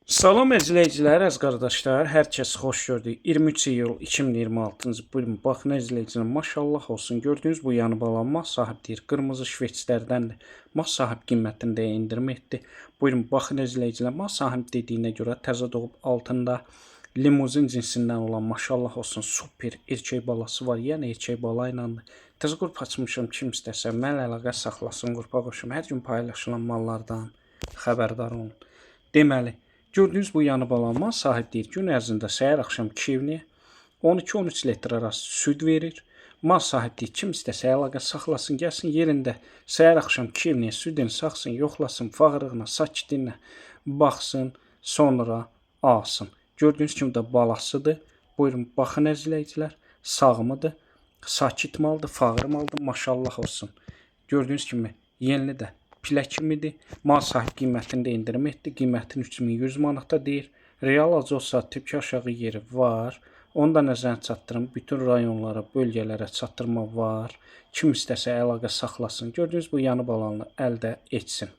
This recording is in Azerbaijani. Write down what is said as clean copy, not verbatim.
Salam izləyicilər, əziz qardaşlar, hər kəs xoş gördük. 23 iyul 2026-cı. Buyurun, baxın izləyicilər, maşallah olsun. Gördüyünüz bu yanı balan mal sahib deyir, qırmızı şvetslərdəndir. Mal sahib qiymətində endirim etdi. Buyurun, baxın izləyicilər, mal sahib dediyinə görə təzə doğub altında limuzin cinsindən olan maşallah olsun super erkək balası var. Yəni erkək bala ilandır. Təzə qrup açmışam, kim istəsə mənlə əlaqə saxlasın, qrupa qoşum. Hər gün paylaşılan mallardan xəbərdar olun. Deməli, gördüyünüz bu yanı balanma sahib deyir, gün ərzində səhər axşam kivni 12-13 litr arası süd verir. Mal sahib deyir, kim istəsə əlaqə saxlasın, gəlsin yerində səhər axşam kivni südünü saxsın, yoxlasın, fağırığına, sakitinə baxsın, sonra alsın. Gördüyünüz kimi də balasıdır. Buyurun, baxın izləyicilər, sağımıdır, sakit maldır, fağır maldır, maşallah olsun. Gördüyünüz kimi yenli də pilə kimidir. Mal sahib qiymətində endirim etdi. Qiymətini 3100 manata deyir. Real alıcı olsa tepki aşağı yeri var. Onu da nəzərə çatdırım. Bütün rayonlara, bölgələrə çatdırma var. Kim istəsə əlaqə saxlasın. Gördüyünüz bu yanı balanı əldə etsin.